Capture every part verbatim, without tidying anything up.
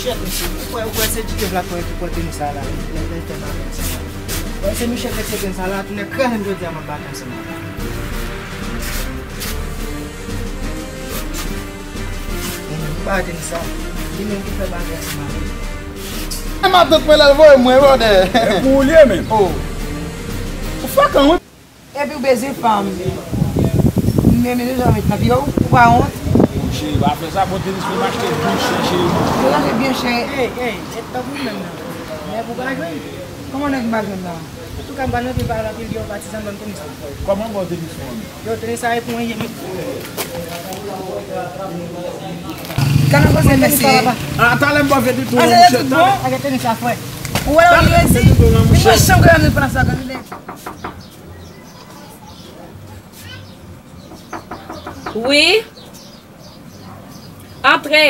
Shit, mesye, ou kwè, ou kwè se Djidyev la kwè ki pote nou sa la, lè, lè, lè fè bagay sa la. Ou kwè se Michel ki te gen sa la, tounen kraze m jodi a, m ap bati ansanm. Mesye, ou pa di m sa. Li menm ki fè bagay sa la. E matant mwen la, l voye mwen, brother. E pou ou l ye menm. Oh. Ou fakan, wi. Epi w bezwen fanm. Men, men nou jan met nan pye w, ou pa wont? Cheri, pa fè sa, bon tenis mwen m achte byen chè, cheri. Yo achte byen chè. Ey, ey, e tankou menm nan. Nèg ou pa jwenn? Kòman nèg m pa jwenn la? Antouka, m pral nan pye pale anpil, gen yon patizan ban m tenis la. Kòman ban w tenis mwen? Yo, tenis sa e pou mwen ye, men. Gade koze mesye. A, talè m ba w vye di tou, mesye. Bon, ak tenis la, frè. Ou wè la, ou rezi. Li pa chanm gade nan plas la, gade nèg. Wi. Antre.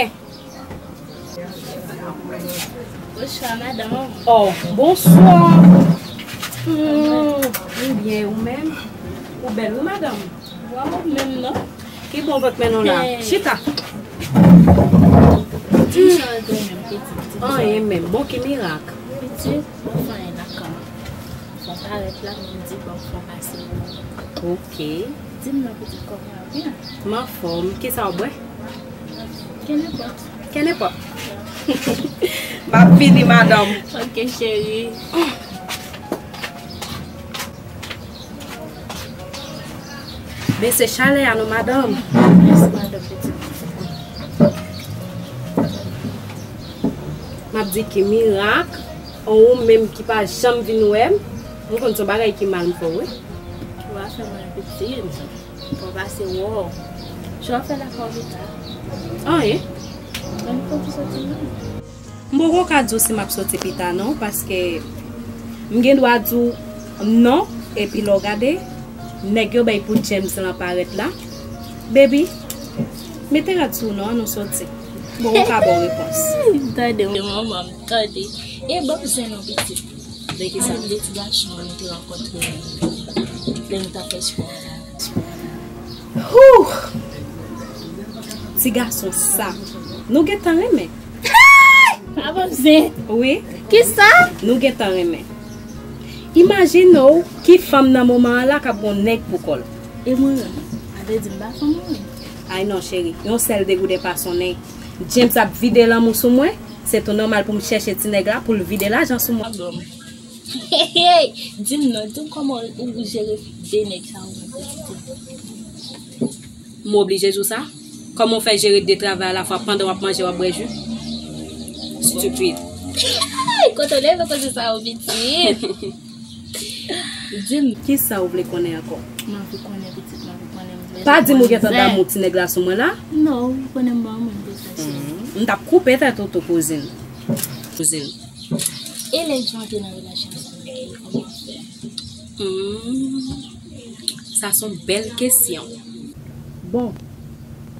Bonswa, madanm. Oh, bonswa. Hmm, m byen, ou menm? Ou bèl, wi, madanm. Waw, ou menm, non? Ki bon vant mennen w la? Hey. Chita. Di m sa w dòmi, pitit. Anyen menm. Bon, ki mirak? Pitit, bon, fè anyen nan kan. Fon parèt la, m di bon fon pase. Ok. Di m non pitit, kòman w ye? M anfòm. Kisa w bwè? Kenenpòt. Kenenpòt. M ap vini, madanm. Ok, cheri. Men se chalè a non, madanm. Mèsi, madanm, pitit. M ap di ki mirak, an ou menm ki pa janm vin wè m, m konn se yon bagay ki mal m fè w, wi. Ou pa fè m anyen pitit, fò w pase wè w. Jan w fè la fè w pita. Anyen. Ban m konn ki soti non. M poko ka di w si m ap soti pita non, paske m gen dwa di w non, epi lè w gade, nèg yo bay pou James lan parèt la. Baby, mete rad sou w non, ann nou soti. M poko ka ba w repons. Tande, manman m, tande. E ban m zen non pitit. De kisa? Ann de ti gason nou te rankontre lè nou t ap fè spò a. Hoo! Ti gason sa, nou gentan renmen. Avanse. Wi. Kisa? Nou gentan renmen. Imajine w ki fanm nan moman an la k ap gon nèg pou kò l. E mwen menm? A vle di m pa fanm mwen menm? Ay non, cheri. Yon sèl degouden pa sonnen. James ap vide lanmou sou mwen. Se tou nòmal pou m chèche ti nèg la pou l vide lajan sou mwen. Hey, hey, di m non, di m kòman ou jere de nèg sa yo menm pitit? M oblije di w sa? Kòman w fè jere de travay alafwa pandan w ap manje, w ap bwè ji? Stupid. Hey, kote w leve koze sa yo pitit? Di m. Kisa w vle konnen ankò? M anvi konnen pitit, m anvi konnen. Pa di m ou gentan damou ti nèg la sou mwen la? Non, ou konnen m pa moun pou sa, cheri. M t ap koupe tèt ou tou, kouzin. Kouzin. E lè nou antre nan relasyon ansanm, kòman w fè? Hmm, sa se yon bèl kesyon. Bon,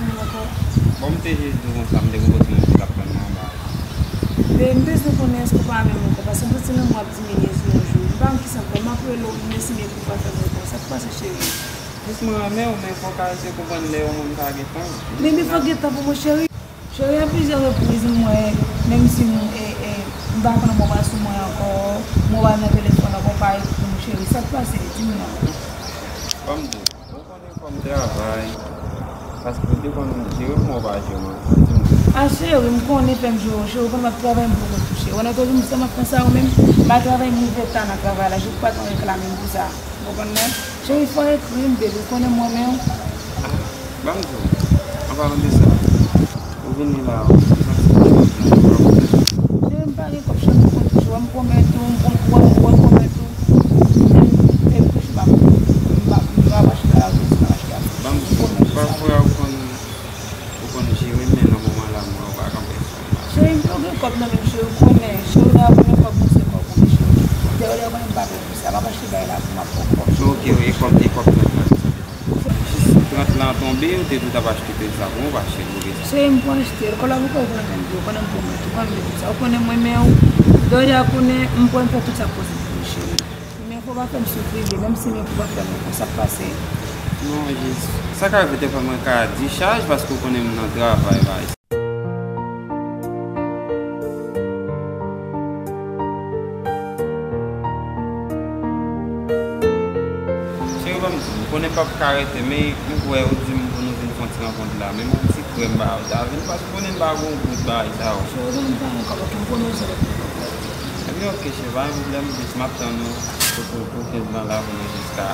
vini ankò. Bon, m te jis di w konsa, m te gen yon ti moun ki t ap tann mwen anba. Men m bezwen konnen èske w pa renmen m ankò, paske m santi lanmou ap diminye jou an jou. M pa konn kisa m fè, m ap rele w, m eseye pou w pa fè m reponn. Sa k pase, cheri? Jis mwen renmen w, men fò w ka eseye konprann lè yon moun pa gen tan. Men, men fò gen tan pou mwen, cheri. Cheri, a plizyè repriz, m wè, menm si m, e, e, m pa konn mwen pa sou mwen ankò, mwen pa nan telefòn ankò, pa ekri m, cheri. Sa k pase? Di m non. Ban m di w, ou konnen kòm travay, paske ou te konn jere m, ou pa jere m ankò, di m. A cheri, m konnen fè m jere w, cheri, ou konn m ap travay, m poko touche. Ou wè nan toujou m sa m ap fè sa, ou menm, m al travay, m rive ta nan travay la, jouk patwon reklame m pou sa. Ou konprann mwen? Cheri, fò w ekri m, baby, ou konnen m renmen w. Ah, ban m di w, an palan de sa, ou vini la, ou santi m nan kòb nan. Cheri, m pa gen kòb, cheri, m konn toujou, m pwomèt ou, m pwomèt ou, m pwomèt ou. E, e, toujou m ap, m ap, m ap achte la, m ap achte la. Ban m di w, pafwa ou konn, ou konn jere m, men nan moman la, mwen, ou pa kanpe ansanm la. Cheri, m pa gen kòb nan men m, cheri, ou konnen, cheri, lè a konnen kòb mwen se kòb mwen, cheri. Dèyè, dèyè, mwen, m pa gen pou sa, m ap achte bagay la pou m ap pran kòb. Ok, e kòb, e kòb trant la, sa. Jis trant lan tonbe, ou te di w t ap achte pil sa pou mwen, ou pa achte l pou pil sa. Cheri, m pou achte l, kòb la poko rive nan men m, ou konnen m pwomèt ou, ban m di w sa, ou konnen m renmen w, dèyè, dèyè, konnen m pral fè tout sa k posib pou ou, cheri. Men fò w pa fè m soufri vre, menm si men fò w pa fè m, sa k pase? Non, jis, sa ka rive dèfwa mwen ka dichaj, paske ou konnen m nan travay la. Cheri, ban m di w, m konnen p ap ka rete, men m kwè ou di m pou nou vin fè yon ti rankont la, menm yon ti krèm ba ou ta vin, paske ou konnen m pa gon gout bagay sa yo. Cheri, ban m pale ankò, ok, m pwomèt ou. Ebyen, ok, cheri, pa gen pwoblèm, jis m ap tann ou pou, pou, pou kenz lan la, pou nou jis ka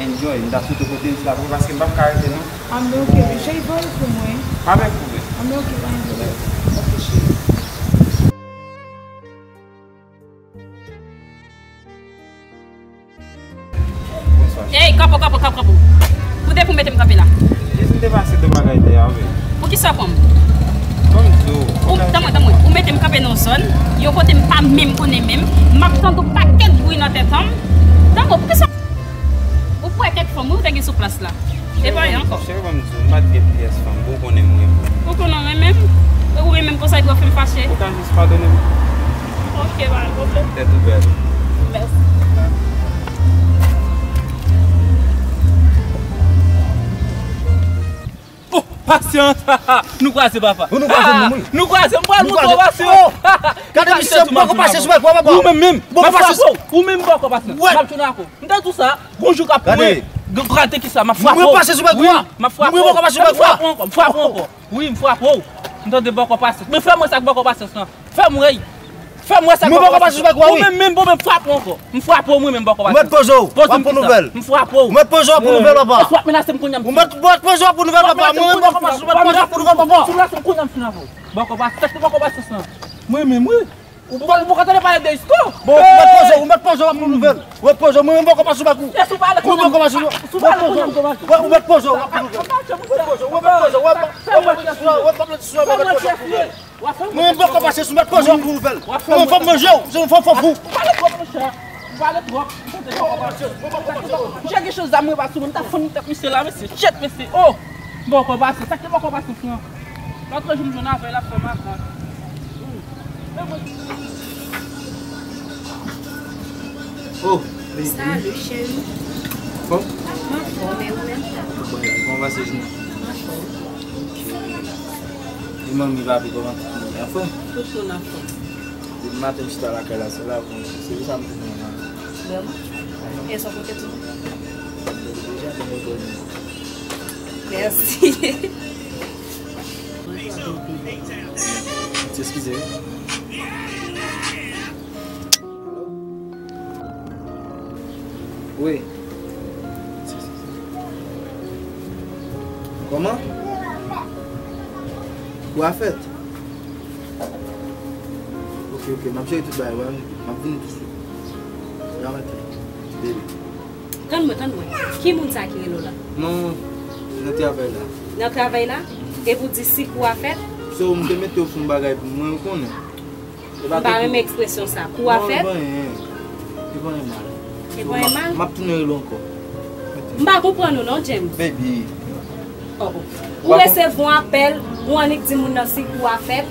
enjoy. M ta swete w pote jis la pou mwen, paske m p ap ka rete, non. Anben, ok, men cheri, pa ekri mwen. Pa ekri mwen. Anben, ok, pa gen pwoblèm. Ok, cheri. Bonswa. Ey, kanpe, kanpe, kanpe, kanpe. Ou te pou mete m kanpe la. Jis m te pase de bagay de a, wi. Poukisa w pran m? Ban m di w. Ou, tann mwen, tann mwen. Ou mete m kanpe nan yon zòn, yon kote m pa menm konnen menm. M ap tande yon pakèt bri nan tèt an m. Tann mwen, poukisa w pran m? Ou kwè kèk fanm, wi, ou te gen sou plas la. E pa yon ankò. Cheri, ban m di w, m pa t gen pyès fanm, bon, ou konnen m renmen w. Ou konnen w renmen m? Ou renmen m konsa, epi w ap fè m fache? Ou ka jis padone m. Ok, pa gen pwoblèm. Tèt ou bèl. Mèsi. Oh, pasyans! Nou kwaze, papa. Oh, nou kwaze, ah, nou, wi. Nou kwaze, m pral montre w, pasyans. Oh! Gade misye, m poko pase sou bèk ou a, papa. Ou menm, menm. M ap frape w. Ou menm, m poko pase. M ap tounen ak ou. M te di w sa, gon jou k ap vini. Gade. Gade kisa, m ap frape w. Mwen pase sou bèk ou a. Wi, m ap frape w. Mwen poko pase sou bèk ou a. M frape w ankò, m frape w ankò. Wi, m frape w. M tande bòkò pasyans. Men fè mwen sa k bòkò pasyans lan. Fè m wè. Fè m wè sa k bòkò pasyans. Mwen poko pase sou bèk ou a, wi. Ou menm, menm, bon, men m frape w ankò. M frape w, mwen menm, bòkò pasyans. Ou mèt poze w, w ap pran nouvèl. M frape w. Ou mèt poze w, w ap pran nouvèl, papa. Èske w ap menase m kounye a, m fin avè w? Ou mèt, w ap poze w, w ap pran nouvèl, papa. Mwen menm, bòkò pasyans, w ap pran nouvèl, papa. Si w lase m kounye a, m fin avè w. Bòkò pasyans, si w lase m kounye a, m fin avè w. Bòkò pasyans, sa se bòkò pasyans lan. Mwen menm, wi. Ou poko, ou poko tande pale de Isco? Bon, ou mèt poze w, ou mèt poze w, w ap pran nouvèl. Ou mèt poze w, mwen menm bòkò pa sou bèk ou. Mwen bòkò pa sou bèk ou. Ou mèt poze w, w ap pran nouvèl. Ou mèt poze w, w ap pran nouvèl. Ou mèt poze w, ou mèt poze w, w ap pran nouvèl. Mwen menm bòkò pa sou bèk ou, w ap pran nouvèl. Mwen menm bòkò pa sou bèk ou, w ap pran nouvèl. Mwen fò m manje w, se yon fò fò fou. Ou pale twòp, monchè. Ou pale twòp. Monchè, gen choz a mwen pa sou mwen, m ta fann tèt misye la, mesye. Shit, mesye. Oh! Bòkò pase. Sa ki bòkò pase, fran? Lòt jou m jwenn avè l, l ap fè makak. Oh, baby. Salut, chéri. Anfòm? M anfòm, e ou menm? Bon, kòman pase jounen? M anfòm. E manmi, papi, kòman tout moun anfòm? Tout moun anfòm. Depi maten m chita lakay la, se la pou m, se pou sa m tounen la. Vrèman? E sa w pote pou mwen? Mèsi. Eskize wi. Wi. Kòman? Pou afèt? Ok, ok, m ap jere tout bagay, wè, m ap vini touswit. Dja mete, baby. Tann mwen, tann mwen. Ki moun sa ki rele w la? Non, nan travay la. Nan travay la? Epi w di si kou a fèt? So, m te mete w sou yon bagay pou mwen, ou konnen. M pa renmen ekspresyon sa. Kou a fèt? Non, e pa anyen. E pa anyen mal. E pa anyen mal? M ap tounen rele w ankò. M pa konprann ou non, James. Baby. Oh, oh. Ou resevwa yon apèl, ou annik di moun nan si kou a fèt,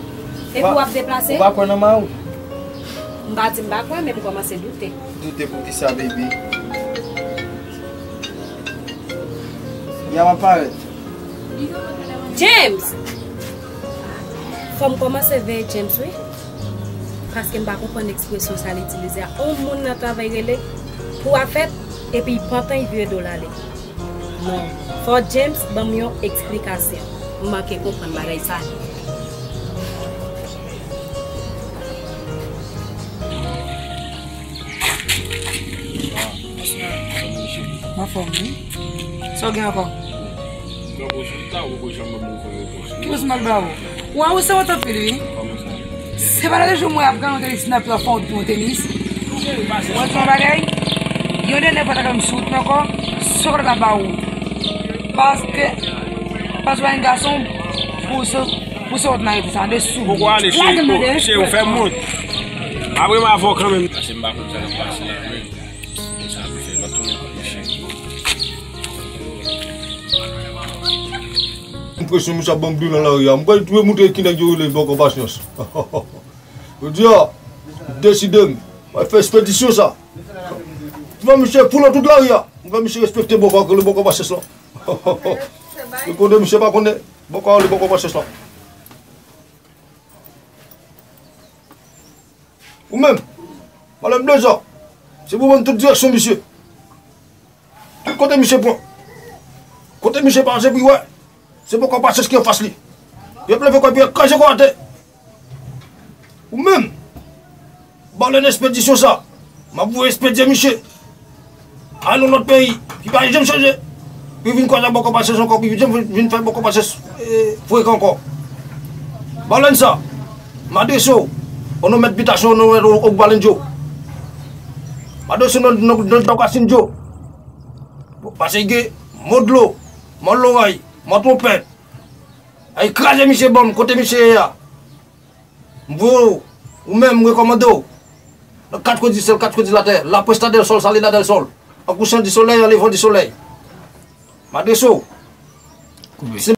epi w ap deplase? Ou pa kwè nan mari w? M pa di m pa kwè, men m kòmanse doute. Doute pou kisa, baby? Ya m ap parèt. James! Fò m kòmanse veye James, wi. Paske m pa konprann ekspresyon sa l itilize a. On moun nan travay rele, kou a fèt, epi l pantan, l vire do l ale. Non. Fò James ban m yon eksplikasyon. M manke konprann bagay sa a. Bonswa. M anfòm, wi. Sa w gen ankò? Ki bòs m al ba ou? Ou a ou se wont anpil, wi. Se pa lòt jou mwen ap gade yon tenis nan pye w fè yon tenis. Mwen di yon bagay, yon dènye fwa ta fè m sou wout mwen ankò, sa w ta ba ou? Paske, paske w pa yon gason, pou se, pou se wont nan rete sa, de sou. Poko ale, cheri, cheri, ou fè m wont. Apre m avè w kanmenm. Paske m pa konn sa k ap pase la, men. Sa ap fè lòt tounen kòm chyen. M presyon misye ap ban m dlo nan lari a. M pral tou montre ki nèg yo rele bòkò pasyans. Jodi a, m deside m pral fè espedisyon sa. M fè misye foule tout lari a. M fè misye respekte bòkò ak rele bòkò pasyans lan. Yo konnen misye pa konnen bòkò rele bòkò pasyans lan. Ou menm, malè bleza, se pou w ban m tout direksyon misye. Tout kote misye pran. Kote misye pase pou l wè, se bòkò pasyans ki anfas li. L ap leve kò epi l ap kraze kò atè. Ou menm, balèn espedisyon sa, m ap voye espedye misye. Al nan lòt peyi, ki pa janm chanje. Pou vin kwaze ak bòkò pasyans ankò, pou vin, vin fè bòkò pasyans, eh, frekan ankò. Balèn sa, m adrese w, o non mèt bitasyon, o non mèt Ogbalendjo. M adrese w nan, nan, nan Djòkasin Djo. Paske gen mò dlo, mò loray, mò twonpèt. Ay kraze misye ban m, kote misye ye a. M voye w, ou menm, m rekòmande w. Nan kat kwen di syèl, kat kwen di latè, la puesta del sol, salida del sol. An kouchan di solèy, an levan di solèy. M adrese w. Koupe.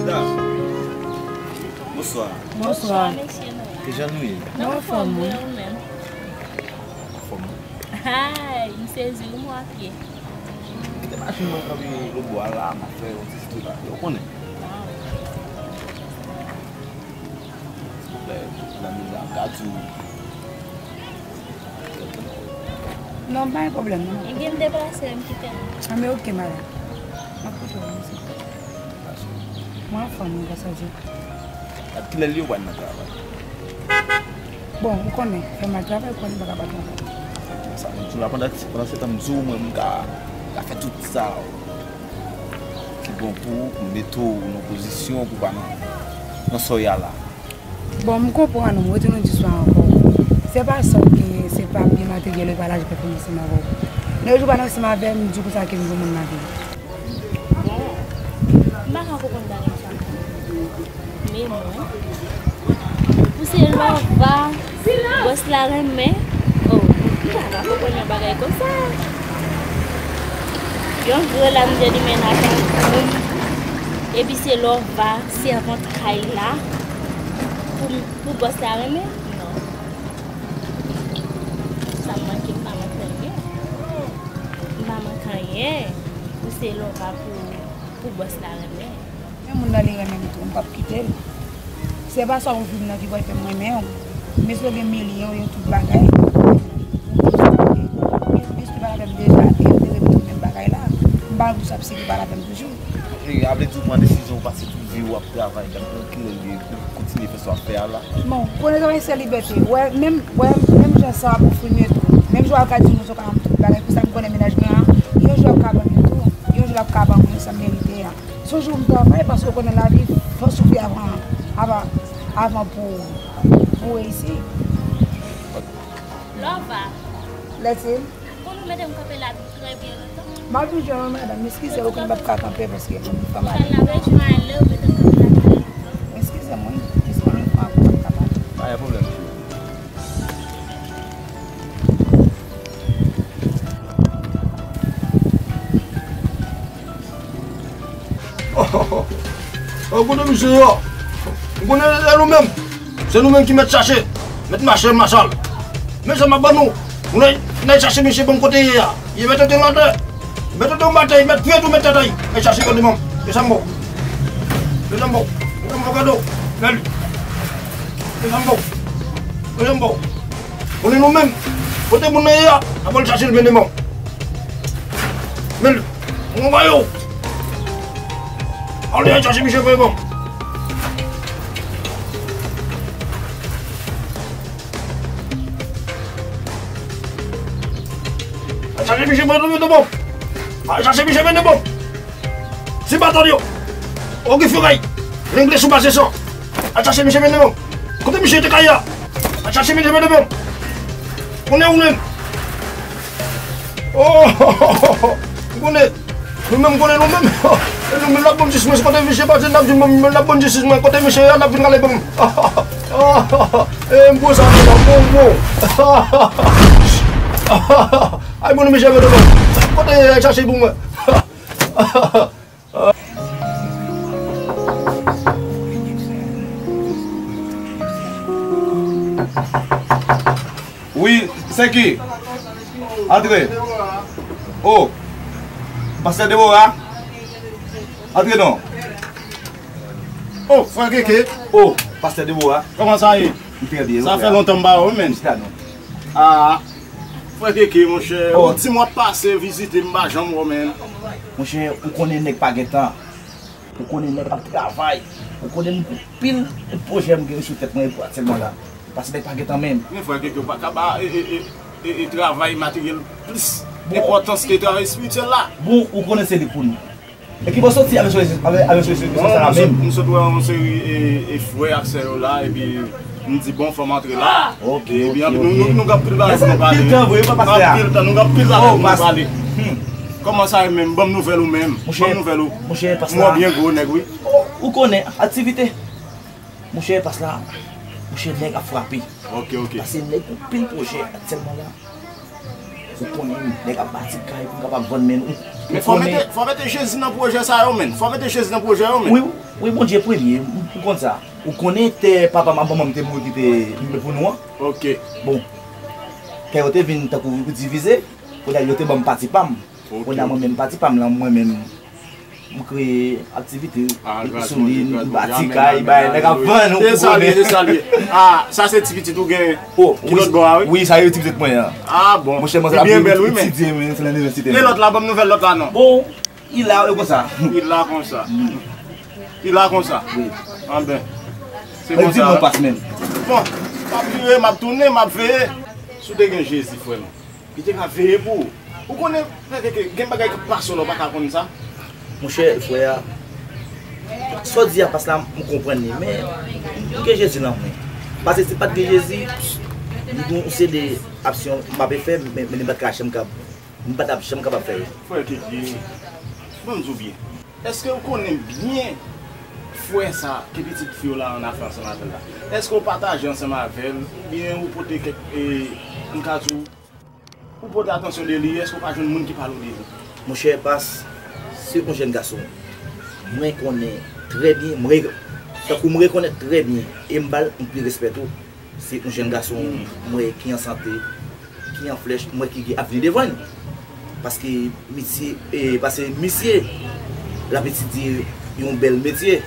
Medam, bonswa. Bonswa. Kijan nou ye? Nou anfòm, wi. Anfòm. Ay, m sezi wi, m wake. Kite machin mwen kanpe lòtbò a la, m ap fè yon ti stil la. Ou konnen. Silvouplè, zanmi m la, m ka di w. Non, pa gen pwoblèm, non. E gen m deplase, m kite l. Ah, men ok, madanm. M ap koute w, mèsi. Mwen anfòm, wi, pasaje. Ap kilè l yo pral nan travay? Bon, ou konnen, fè m al travay, ou konnen m pa ka pa travay. Sa, mwen di w la, pandan, pandan se tan m di w, mwen, m ka, ka fè tout sa ki bon pou ou, pou m mete w nan pozisyon, pou w pa nan, nan sa w ye a la. Bon, m konprann ou, m retounen di sa ankò. Se pa sa w genyen, se pa byen materyèl, e pa lajan k ap fè m ansanm avè w. Nan jou pa nan ansanm avè m, m di w konsa ke m gon moun nan vi. Bon, m pa ka konprann bagay sa. Men mwen, pou Se Lova, bòs la renmen. Oh, m pa ka konprann yon bagay konsa. Yon gwo lam de limennaj ansanm. Epi se Lova, sèvant kay la. Pou, pou bòs la renmen? Non. Sa m manke, m pa manke anyen. M pa manke anyen. Pou se Lova pou, pou bòs la renmen. Men moun nan li renmen m tou, m p ap kite l. Se pa sa ou vin nan ki pral fè m renmen w. Menm si w gen milyon, yo tout bagay. Menm si w pa la fè m deja, e m te renmen tout menm bagay la. M pa wè pou sa ap sigi pa la fè m toujou. E a vle di w pran desizyon, ou pase tout vi w ap travay, gad nan kilè l ye, pou kontinye fè sa w ap fè a la. Bon, konnen travay se libète. Wè, menm, wè, menm jan sa ap ofri m yo tou. Menm jan w ka di nou sa w ka ban m tout bagay, pou sa m konnen mennaj mwen an, yon jou l ap ka ban m yo tou. Yon jou l ap ka ban mwen sa m merite a. Se yon jou m travay, paske w konnen lavi, fò w soufri avan, avan, avan pou, pou w reyisi. Lova. Lètil. Bon, nou mete m kanpe la trè byen lontan. M ap vin jwenn ou, madanm. Eskize, ou konnen m p ap ka kanpe paske m fanm ale. Ou pral lave, jwenn ale, ou mete m kanpe la trè lontan. Eskize m, wi. Jis yon lòt fwa ankò m p ap ka pale. Pa gen pwoblèm, cheri. Oh, oh, oh, oh. Oh, kote misye ye? Ou konnen se nou menm. Se nou menm ki mèt chache. Mèt mache, machal. Men sa m ap ban nou. Nou n al, n al chache misye, ban m kote ye a. Ye mèt tete l atè. Mèt tete l atè, mèt fye tou, mèt tete l. Al chache kote manm. E sa m bon. E sa m bon. E sa m bon, gade w. Men li. E sa m bon. E sa m bon. Konnen nou menm. Kote moun nan ye a? N ap al chache l, men li manm. Men li. Mwen ba yo. Ale, al chache misye, voye ban m. Al chache misye, voye ban m. Al chache misye, voye ban m. Ti baton yo. Ogi fugay. Rengle sou base san. Al chache misye, voye ban m. Kote misye te kay la? Al chache misye, voye ban m. Konnen ou menm. Oh, m konnen. Nou menm konnen nou menm. E nou menm n ap ban m jistis mwen. Kote misye pase, n ap vin ban m, n ap ban m jistis mwen. Kote misye a, n ap vin rale ban m. E m gwo sa, m bon, m bon. Ay, bon, misye vin ban m. Kote, al chache pou mwen. Wi, se ki? Antre. Oh, pastè Debora? Antre non. Oh, frè Keke. Oh, pastè Debora. Kòman sa ye? M trè byen, wi, frè. Sa fè lontan m pa wè w, menn. Chita non. Ah, frè Keke, monchè. Oh. Yon ti mwa pase vizite m, m pa janm wè w, menn. Monchè, ou konnen nèg pa gen tan. Ou konnen nèg ap travay. Ou konnen m gen pil pwojè m gen sou tèt mwen aktyèlman la. Paske nèg pa gen tan menm. Men frè Keke, ou pa ka ba, e, e, e, e, e travay materyèl plis enpòtans ke travay espirityèl la. Bon, ou konnen se li pou nou. E ki bò soti avèk solisyon, avèk, avèk solisyon sa la menm? Bon, m sot, m sot wè yon seri, e, e, frè ak sè yo la, epi m di, bon, fò m antre la. Ok, epi, ok, nou, ok. Nou, nou gen anpil bagay pou nou pale. Pil tan vre, pa pase a. Anpil tan, nou gen anpil bagay pou nou pale. Hmm. Kòman sa ye menm? Ban m nouvèl ou menm. Ban m nouvèl ou. Monchè, pastè. M wè w byen gwo nèg, wi. Ou, ou konnen, aktivite. Monchè, pastè, monchè, nèg ap frape. Ok, ok. Pase nèg gen pil pwojè aktyèlman la. Ou konnen, nèg ap bati kay pou kapab vann, men ou, ou konnen. Men fò mete, fò mete Jezi nan pwojè sa yo, menn. Fò mete Jezi nan pwojè yo, menn. Wi, wi, Bondye premye, ou, ou konn sa. Ou konnen tè papa m ak manman m te mouri kite pou nou an? Ok. Bon, tè yo te vin tankou divize, kounye a yo te ban m pati pa m. Ok. Kounye a mwen menm pati pa m lan, mwen menm, m kreye aktivite, ah, gras Bondye, gras Bondye. Amèn, amèn, alelouya. Bati kay, bay nèg ap vann, ou konnen. Se sa l ye, se sa l ye. Ah, sa se ti pitit ou gen ki lòt bò a, wi? Wi, sa yo ti pitit mwen an. Ah bon. Monchè, manzè ap byen etidye, men se nan inivèsite. E lòt la, ban m nouvèl lòt la non. Bon, li la, e konsa. Li la konsa. Li la konsa. Wi. Anben. Se konsa. Di m non pas menm. Bon, m ap vire, m ap tounen, m ap veye. Si w te gen Jezi, frè m. Li te ka veye pou ou. Ou konnen, frè Keke, gen bagay k ap pase w la, ou pa ka konn sa. Monchè, frè a, sa w di a, pas la, m konprann li, men m gen Jezi nan mwen. Paske si m pa t gen Jezi, m gen yon seri de aksyon m pa t fè, men, men li pa t ka janm kab, m pa t ap janm kapab fè yo. Frè Keke, ban m di w byen. Èske ou konnen byen Frè sa ke pitit fi w la ann afè ansanm avè l la, èske w pataje ansanm avè l, oubyen ou pote kèk, e, m ka di w, ou pote atansyon de li, èske w pa jwenn moun ki pale w de li? Monchè, Pas, se yon jèn gason. Mwen konnen trè byen, mwen, tankou mwen rekonèt trè byen, e m ba l anpil respè tou. Se yon jèn gason, mwen, ki an sante, ki an flèch, mwen, ki gen avni devan l. Paske misye, e, paske misye, l ap etidye yon bèl metye.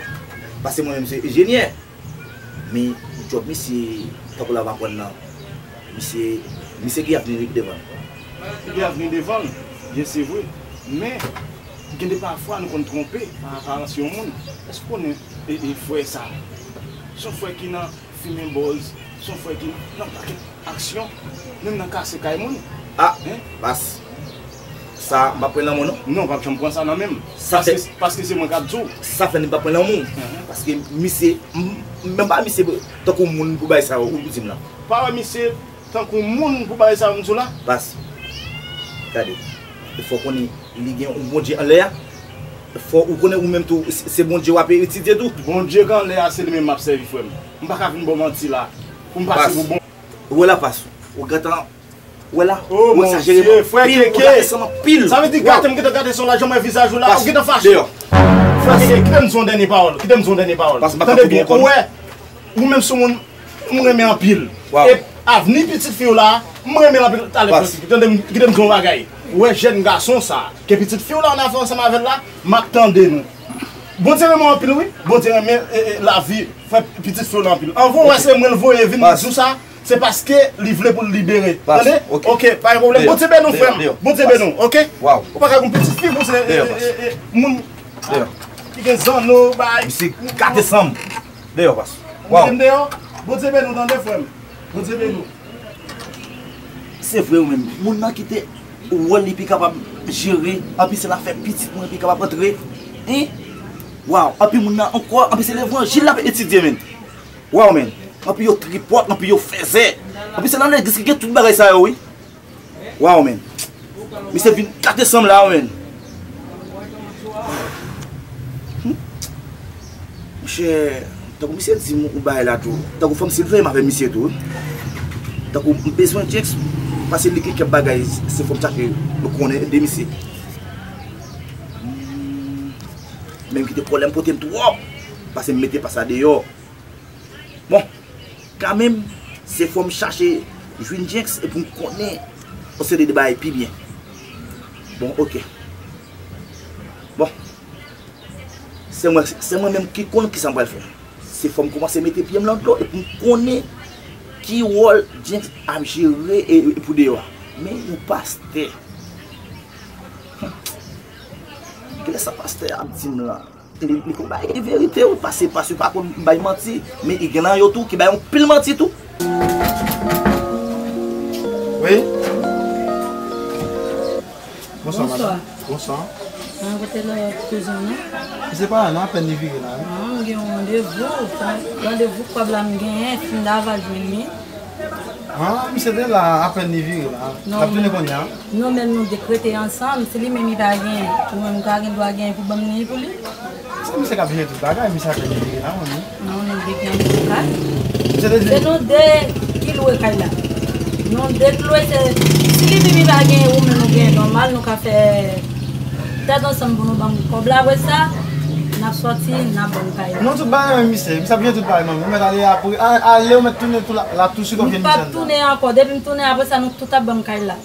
Paske mwen menm, se enjenyè. Men djòb misye, tankou l ap aprann nan, misye, misye gen avni devan l. Li gen avni devan l, byen se vre. Men, gen de pafwa nou konn twonpe pa aparans yon moun. Èske w konnen, e, e, frè sa? Se yon frè ki nan fimen bòz, se yon frè ki nan pakèt aksyon, menm nan kase kay moun. A, Pas. Sa, m p ap pran nan men w, non. Non, w p ap janm pran sa nan men m. Sa fè, paske, paske se mwen k ap di w. Sa fè m p ap pran nan men w. Paske misye, m, m menm pa misye tankou moun pou bay sa ou di m la. Pa wè misye tankou moun pou bay sa ou di m la. Pas. Gade. Fò w konnen li gen yon Bondye anlè a. Fò ou konnen ou menm tou, se, se Bondye w ap etidye tou. Bondye k anlè a, se li menm m ap sèvi, frè m. M pa ka vin ba w manti la. Pou m pase pou bon. Ou wè la, Pas. Ou gentan, ou wè la. Oh, ou egzajere anpil, ou gate san m anpil. Sa vle di gate m gentan gate san w la, jan m wè vizaj ou la, ou gentan fache. Frè Keke, kite m di w yon dènye pawòl. Kite m di w yon dènye pawòl. Tande byen, ou wè, ou menm se yon moun m renmen anpil. E avni pitit fi w la, m renmen l anpil. Talè, frè Keke, tande m, kite m di w yon bagay. Ou wè jèn gason sa, ke pitit fi w la ann afè ansanm avè l la, m ap tande nou. Bondye renmen w anpil, wi. Bondye renmen, e, e, lavi frè pitit fi w la anpil. Anvan w wè se mwen l voye vin di w sa, se paske li vle pou l libere. Tande? Ok, pa gen pwoblèm. Bondye beni w, frè m. Bondye beni w, ok? Ou pa ka gen pitit fi pou se, e, e, e, moun ki gen zanno, bay. Misye gate san m. Deyò, Pas. Ou mete m deyò? Bondye beni w, tande, frè m. Bondye beni w. Se vre, ou menm. Moun nan kite wòl li pi kapab jere, anpi se la fè pitit mwen pi kapab antre. Hein? Waw, anpi moun nan ankò, anpi se levanjil l ap etidye, menm. Waw, menm. Anpi yo tripòt, anpi yo fèzè. Anpi se nan legliz ki gen tout bagay sa yo, wi. Waw, menm. Misye vin gate san m la, menm. Hmm. Monchè, tankou misye di m yon bagay la tou. Tankou fò m silveye m avè misye tou, wi. Tankou m bezwen Jenks, paske li gen kèk bagay, se fò m chache konnen de misye. Hmm. Men m kite pwoblèm pote m twòp, paske m mete pa sa deyò. Bon, kanmenm, se fò m chache jwenn Jenks e pou m konnen yon seri de bagay pi byen. Bon, ok. Bon. Se mwen, se mwen menm ki konn kisa m pral fè. Se fò m kòmanse mete pye m nan dlo e pou m konnen ki wòl Jenks ap jere e, e pou deyò a. Men yon pastè. Kilè sa pastè a ap di m la? Li, li konn bay verite, wi, pase, pase pa konn bay manti, men li gen nan yo tou ki bay yon pil manti tou. Wi. Bonswa, madanm. Bonswa. Bonswa. Mwen kote lòt kouzin nan? Se pa la, non, apèn li vire la, wi. Ah, m gen yon randevou. Randevou kòb la m genyen, fin dava jwenn li. Ah, misye te la, apèn li vire la. L ap tounen kounye a? Nou menm nou de k rete ansanm, si li menm li pa gen, ou menm ou ka gen dwa gen pou ban m li pou li. Se misye k ap jere tout bagay, misye apèn li vire la, wi. Non, nou de k nan menm kay. Se nou de ki lwe kay la. Nou de k lwe, se, si li menm li pa gen, ou menm ou gen, nòmal, nou ka fè tèt ansanm pou nou ban m kòb la, apre sa, n ap sòti, n ap ban m kay la. Non, tout bagay menm misye, misye ap jere tout bagay, manmi. Ou mèt ale apre, a-, ale, ou mèt tounen tou la, la tousuit, w ap jwenn misye anndan. M p ap tounen ankò, depi m tounen apre sa, nou tout ap ban m kay la.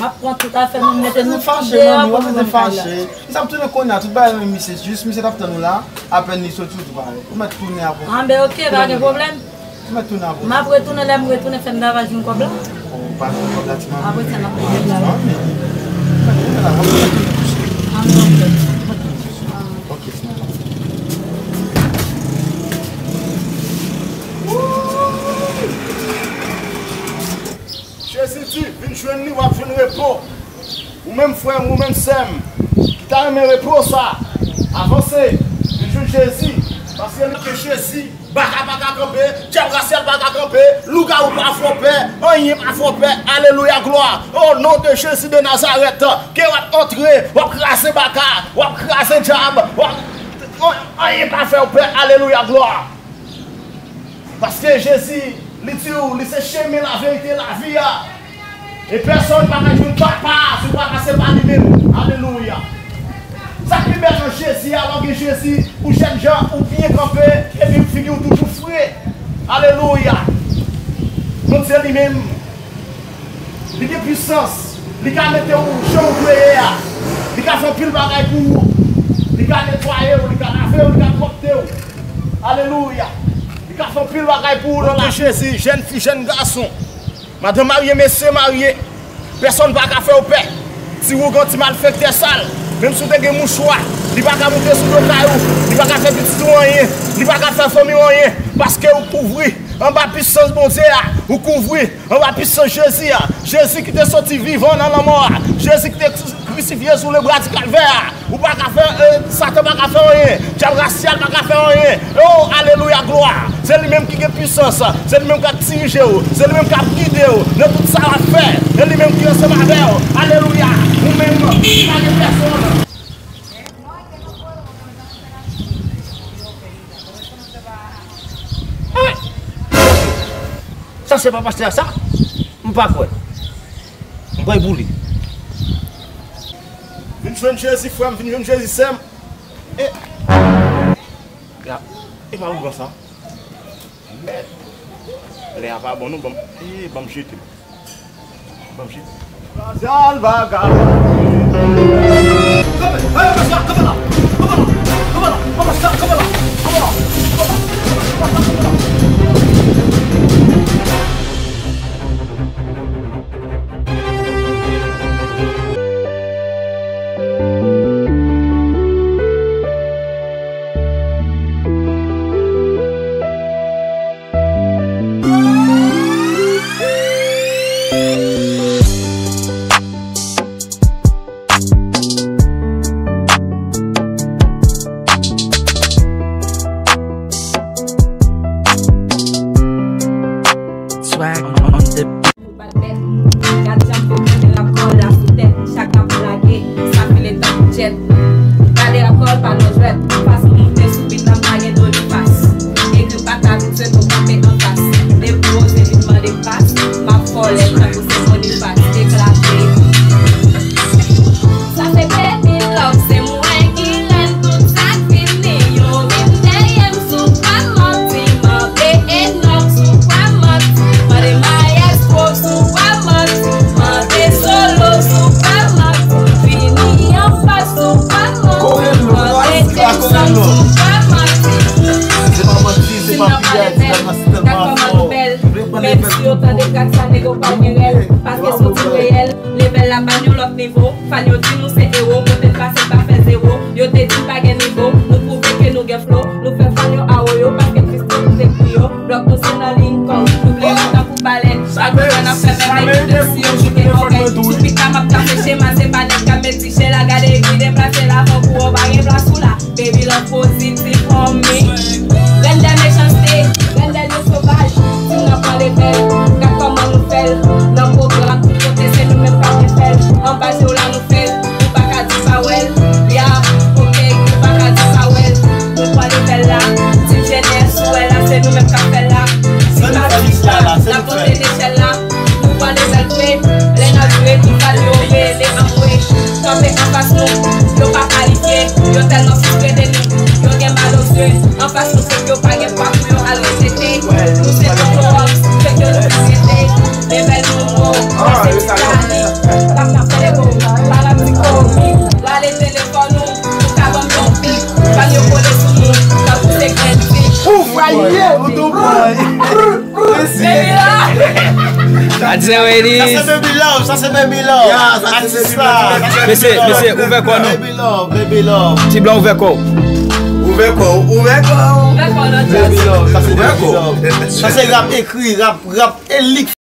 M ap pran tout afè nou, mete nou tout deyò pou nou ban m kay la. Misye ap tounen kounye a, tout bagay menm misye, jis misye t ap tann ou la, apèn li soti ou tou pare. Ou mèt tounen apre. Anben, ok, pa gen pwoblèm. Ou mèt tounen apre. M ap retounen, lè m retounen, fè m travay jwenn kòb la. Oh, pa jwenn kòb la, ti manmi. Apre sa, n ap pran kòb la. Ti manmi. Ou mèt tounen la, w ap tounen tousuit. Anben, ok. Ou mèt tounen tousuit. Ah. Ok, ti manmi. Jezi di, vin jwenn li, w ap jwenn repo. Ou menm frè m, ou menm sè m, ki ta renmen repo sa, avanse, vin jwenn Jezi, paske nan Jezi, baka pa ka kanpe, dyab rasyal pa ka kanpe, lougawou pa fè w pè, anyen pa fè w pè, alelouya, glwa, o non de Jezi de Nazarèt, ke w ap antre, w ap kraze baka, w ap kraze dyab, w ap An-, anyen pa fè w pè. Alelouya, glwa. Paske Jezi, li di w, li se chemen, laverite, lavi a. E pèsonn pa ka jwenn Papa a si w pa pase pa li menm. Alelouya. Sa k pi bèl nan Jezi a, lè w gen Jezi, ou jènjan, ou byen kanpe, epi figi w toujou fre. Alelouya. Bondye li menm, li gen pisans. Li ka mete w jan w dwe ye a. Li ka fè anpil bagay pou ou. Li ka netwaye w, li ka lave w, li ka pwòpte w. Alelouya. Li ka fè anpil bagay pou ou nan lavi. Jezi, jèn fi, jèn gason, madanm marye, mesye marye, pèsonn pa ka fè w pè. Ti wougan, ti malfektè sal, menm si w te gen mouchwa, li pa ka moute sou do kay ou, li pa ka fè pitit ou anyen, li pa ka fè fanmi w anyen, paske ou kouvri anba pisans Bondye a, ou kouvri anba pisans Jezi a. Jezi ki te soti vivan nan lanmò a. Jezi ki te kri-, krisifye sou lebra di kalvè a. Ou pa ka fè, e, Satan pa ka fè anyen. Dyab rasyal pa ka fè anyen. O, alelouya, glwa. Se li menm ki gen pisans. Se li menm k ap dirije w. Se li menm k ap gide w nan tout sa w ap fè. E li menm ki ansanm avè w. Alelouya. Ou menm, pa gen pèsonn. Sa se pa pastè a sa? M pa kwè. M pral boule. Vin jwenn Jezi, frè m, vin jwenn Jezi, sè m. E, ya, e pa ougan sa. Mèd. Lè a pa bon, non, ban m, e, ban m jete. Ban m jete. Spécial vagabond. Kanpe, kanpe la, kanpe la, kanpe la, kanpe la, kanpe la, kanpe la, kanpe la, kanpe la, kanpe la. Swag on the Pou bat bèt, gad jan m fè konnen rap kòl la sou tèt. Chak n ap lage, sa file tankou djèt. Gade rap kòl pa nan jwèt, fason moute sou bit la m pa gen do li fas. Ekri pa t abitye nou kanpe anfas. Depi w oze vin mande pas, m ap fè w lèd tankou se Bonifas. Eklate. Sa se Baby Love, se mwen ki rèn tout sa k vini. Yo vin dèyè m sou pa manti, mande Enòk sou pa manti, mande Maestro sou pa manti, mande Solo sou pa manti, vini anfas sou pa manti, mande Jackson sou pa manti. Si n ap pale bèl, gad kòman nou bèl. Menm si yo tande trak sa, nèg yo pa gen rèl, paske se w ki reyèl. Level la ban n yon lòt nivo. Fan yo di nou se ewo, kote n pase n pa fè zewo. Yo te di n pa gen nivo, nou pwouve ke nou gen flo. Nou fè fan yo awoyo, paske n fis nou te kri yo. Blòk nou se nan Lincoln, nou ble nou tankou balèn. Chak jou n ap fè menm ekip si yo ki gen ògèy. Sou pita m ap trase chema, se pa nèg k ap met ti chè la. Gade ki deplase la, fò kou w pa gen plas ou la. Baby love pozitif for me. Rèn dè mechanste, rèn dè nèg sovaj. Si n ap pale bèl, gad kòman nou fè l. Nan pwogram, tout kote, se nou menm k ap fè l. Anba je w la, nou fè l. Ou pa ka di pa wè l. Ya, oke, ou pa ka di pa wè l. Nou pwale fè l la. Ti jenès, ou wè la, se nou menm k ap fè l la. Si pa di sa, n ap monte nechèl la. Nou pwale fè l vre. Lè n ap jwe, tout bal yo rele anmwe. Kanpe anfas nou, yo pa kalifye. Yo tèlman foutre de nou, yo gen mal o zye. Anfas nou, fòk yo pa gen pwa pou yo al resete. Nou se Toto Rocks, fèk yo nou fèk rete. Level nou wo, pase ti tali. Rap nan fè go, pa rap ti komi. Rale telefòn ou, ou ka ban m yon pik. Fan yo kole sou nou, tankou se grenn pik. Ou fraye! Ou tou pran. Baby love. That's the way it is. Sa se Baby Love, sa se Baby Love. Atis la. Mesye, mesye, ouvè kò nou. Baby Love, Baby Love. Ti blan, ouvè kò. Ouvè kò, ouvè kò. Ouvè kò, non. Baby Love, sa se Baby Love. Sa se rap ekri, rap, rap elik.